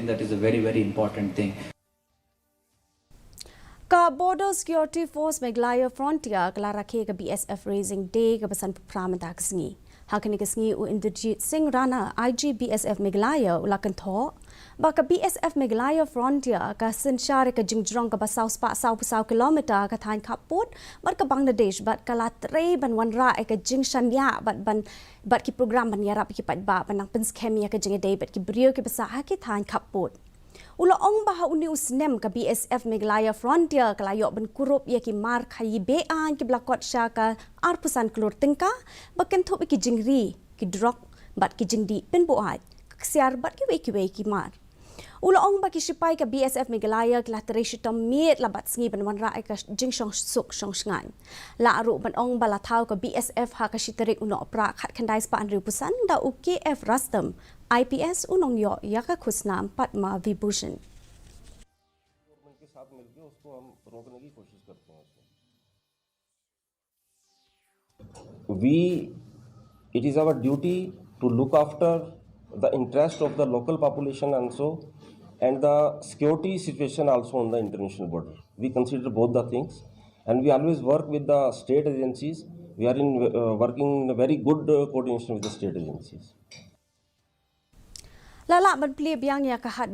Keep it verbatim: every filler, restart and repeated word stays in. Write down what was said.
That is a very, very important thing. Ka Border Security Force Meghalaya Frontier ka la rakhe ka B S F Raising Day kaba sanphew phra mynta ka sngi. Ha kane ka sngi u Inderjit Singh Rana, I G B S F Meghalaya, u la kynthoh ba ka B S F Meghalaya Frontier ka synshar ïa ka jingjrong kaba saw spah saw phew saw kilometer ha ka thaiñ khappud bad ka Bangladesh, bad ka la trei ban wanrah ïa ka jingshaniah bad ban, bad ki program ban ïarap ïa ki paidbah ban nang pynskhem ïa ka jingïadei bad ki briew kiba sah ha ki thaiñ khappud. U la ong ba ha une u snem ka B S F Meghalaya Frontier ka la ïoh ban kurup ïa ki mar khaii be-aiñ kiba la kot sha ka arphew san klur tyngka, ba kynthup ïa ki jingri, ki drok, bad ki jingdih pynbuaid, ka ksiar bad kiwei kiwei ki mar. U la ong ba ki shipai ka B S F Meghalaya ki la trei shitom miet la bad sngi ban wanrah ïa ka jingshong suk shong shngaiñ. La ruh ban ong ba la thaw ka B S F ha ka shi tarik u Nohprah khatkhyndai spah hynriewphew san da u K F Rustom, I P S, u nongïoh ïa ka khusnam Padma Vibhushan. गवर्नमेंट के साथ मिलके उसको हम रोकने की कोशिश करते हैं उसको। We, it is our duty to look after the interest of the local population also and the security situation also on the international border. We consider both the things and we always work with the state agencies. We are in uh, working in a very good uh, coordination with the state agencies. La lah ban plie biang ïa ka hat